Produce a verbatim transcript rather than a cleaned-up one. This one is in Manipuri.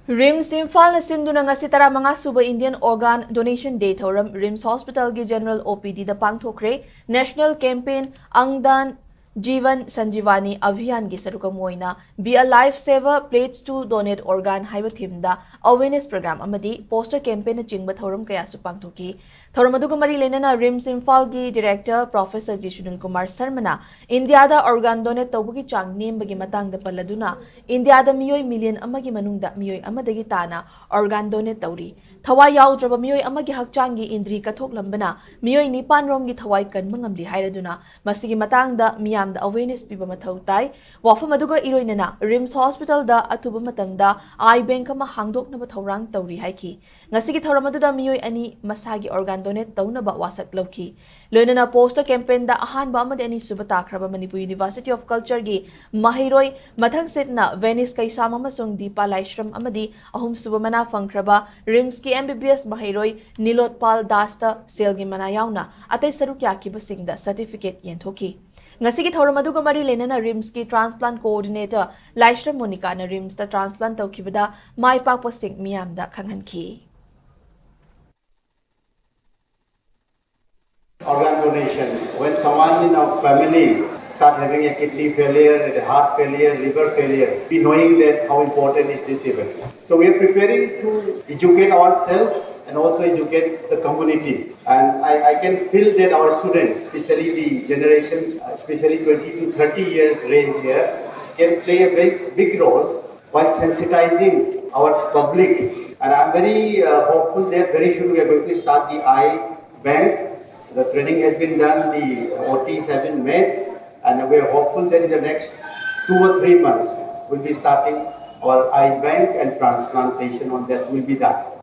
ꯔꯤꯝꯁ ꯏꯝꯐꯥꯜꯅ ꯁꯤꯟꯗꯨꯅ ꯉꯁꯤ ꯇꯔꯥꯃꯉꯥ ꯁꯨꯕ Indian Organ Donation Day ꯊꯧꯔꯝ ꯔꯤꯝꯁ ꯍꯣꯁꯄꯤꯇꯥꯜꯒꯤ ꯖꯦꯅꯔꯦꯜ ꯑꯣ ꯄꯤ ꯗꯤꯗ ꯄꯥꯡꯊꯣꯛꯈ꯭ꯔꯦ꯫ National Campaign Ang Dan Jeevan Sanjeevani Abhiyan ꯒꯤ ꯁꯔꯨꯛ ꯑꯃ ꯑꯣꯏꯅ Be a Life Saver, Pledge to Donate Organ ꯍꯥꯏꯕ ꯊꯤꯝꯗ ꯑꯋꯦꯔꯅꯦꯁ ꯄ꯭ꯔꯣꯒ꯭ꯔꯥꯝ ꯑꯃꯗꯤ ꯄꯣꯁꯇꯔ ꯀꯦꯝꯄꯦꯟꯅꯆꯤꯡꯕ ꯊꯧꯔꯝ ꯀꯌꯥꯁꯨ ꯄꯥꯡꯊꯣꯛꯈꯤ꯫ ꯊꯧꯔꯝ ꯑꯗꯨꯒ ꯃꯔꯤ ꯂꯩꯅꯅ ꯔꯤꯝꯁ ꯏꯝꯐꯥꯜꯒꯤ director professor G Sunil Kumar ꯁꯔꯃꯅ ꯏꯟꯗꯤꯌꯥꯗ ꯑꯣꯔꯒꯥꯟ ꯗꯣꯅꯦꯠ ꯇꯧꯕꯒꯤ ꯆꯥꯡ ꯅꯦꯝꯕꯒꯤ ꯃꯇꯥꯡꯗ ꯄꯜꯂꯗꯨꯅ, ꯏꯟꯗꯤꯌꯥꯗ ꯃꯤꯑꯣꯏ ꯃꯤꯂꯤꯌꯟ ꯑꯃꯒꯤ ꯃꯅꯨꯡꯗ ꯃꯤꯑꯣꯏ ꯑꯃꯗꯒꯤ ꯇꯥꯅ ꯑꯣꯔꯒꯥꯟ ꯗꯣꯅꯦꯠ ꯇꯧꯔꯤ꯫ ꯊꯋꯥꯏ ꯌꯥꯎꯗ꯭ꯔꯕ ꯃꯤꯑꯣꯏ ꯑꯃꯒꯤ ꯍꯛꯆꯥꯡꯒꯤ ꯏꯟꯗ꯭ꯔꯤ ꯀꯠꯊꯣꯛꯂꯝꯕꯅ ꯃꯤꯑꯣꯏ ꯅꯤꯄꯥꯟ ꯔꯣꯝꯒꯤ ꯊꯋꯥꯏ ꯀꯟꯕ ꯉꯝꯂꯤ ꯍꯥꯏꯔꯗꯨꯅ, ꯃꯁꯤꯒꯤ ꯃꯇꯥꯡꯗ ꯃꯤꯌꯥꯝꯗ ꯑꯋꯦꯔꯅꯦꯁ ꯄꯤꯕ ꯃꯊꯧ ꯇꯥꯏ꯫ ꯋꯥꯐꯝ ꯑꯗꯨꯒ ꯏꯔꯣꯏꯅꯅ ꯔꯤꯝꯁ ꯍꯣꯁꯄꯤꯇꯥꯜꯗ ꯑꯊꯨꯕ ꯃꯇꯝꯗ ꯑꯥꯏ ꯕꯦꯡꯛ ꯑꯃ ꯍꯥꯡꯗꯣꯛꯅꯕ ꯊꯧꯔꯥꯡ ꯇꯧꯔꯤ ꯍꯥꯏꯈꯤ꯫ ꯉꯁꯤꯒꯤ ꯊꯧꯔꯝ ꯑꯗꯨꯗ ꯃꯤꯑꯣꯏ ꯑꯅꯤ ꯃꯁꯥꯒꯤ ꯑꯣꯔꯒꯥꯟ ꯗꯣꯅꯦꯠ ꯇꯧꯅꯕ ꯋꯥꯁꯛ ꯂꯧꯈꯤ꯫ ꯂꯣꯏꯅꯅ ꯄꯣꯁꯇꯔ ꯀꯦꯝꯄꯦꯟꯗ ꯑꯍꯥꯟꯕ ꯑꯃꯗꯤ ꯑꯅꯤꯁꯨꯕ ꯇꯥꯈ꯭ꯔꯕ ꯃꯅꯤꯄꯨꯔ ꯌꯨꯅꯤꯚꯔꯁꯤꯇꯤ ꯑꯣꯐ ꯀꯜꯆꯔꯒꯤ ꯃꯍꯩꯔꯣꯏ ꯃꯊꯪꯁꯤꯠꯅ ꯚꯦꯅꯤꯁ ꯀꯩꯁꯥꯝ ꯑꯃꯁꯨꯡ ꯗꯤꯄꯥ ꯂꯥꯏꯁ꯭ꯔꯝ ꯑꯃꯗꯤ ꯑꯍꯨꯝꯁꯨꯕ ꯃꯅꯥ ꯐꯪꯈ꯭ꯔꯕ ꯔꯤꯝꯁꯀꯤ ꯑꯦꯝ ꯕꯤ ꯕꯤ ꯑꯦꯁ ꯃꯍꯩꯔꯣꯏ ꯅꯤꯂꯣꯠꯄꯥꯜ ꯗꯥꯁꯇ ꯁꯦꯜꯒꯤ ꯃꯅꯥ ꯌꯥꯎꯅ ꯑꯇꯩ ꯁꯔꯨꯛ ꯌꯥꯈꯤꯕꯁꯤꯡꯗ ꯁꯔꯇꯤꯐꯤꯀꯦꯠ ꯌꯦꯟꯊꯣꯛꯈꯤ꯫ ꯉꯁꯤꯒꯤ ꯊꯧꯔꯝ ꯑꯗꯨꯒ ꯃꯔꯤ ꯂꯩꯅꯅ ꯔꯤꯝꯁꯀꯤ ꯇ꯭ꯔꯥꯟꯁꯄ꯭ꯂꯥꯟꯠ ꯀꯣꯑꯣꯔꯗꯤꯅꯦꯇꯔ ꯂꯥꯏꯁ꯭ꯔꯝ ꯃꯣꯅꯤꯀꯥꯅ ꯔꯤꯝꯁꯇ ꯇ꯭ꯔꯥꯟꯁꯄ꯭ꯂꯥꯟꯠ ꯇꯧꯈꯤꯕꯗ ꯃꯥꯏ ꯄꯥꯛꯄꯁꯤꯡ ꯃꯤꯌꯥꯝꯗ ꯈꯪꯍꯟꯈꯤ꯫ Organ donation. When someone in our family start having a kidney failure, a heart failure, liver failure, we knowing that how important is this event. So we are preparing to educate ourselves and also educate the community. And I, I can feel that our students, especially the generations, especially twenty to thirty years range here, can play a very big role while sensitizing our public. And I'm very uh, hopeful that very soon we are going to start the eye bank. The training has been done, the O Ts have been made, and we are hopeful that in the next two or three months, we'll be starting our eye bank and transplantation on that will be done.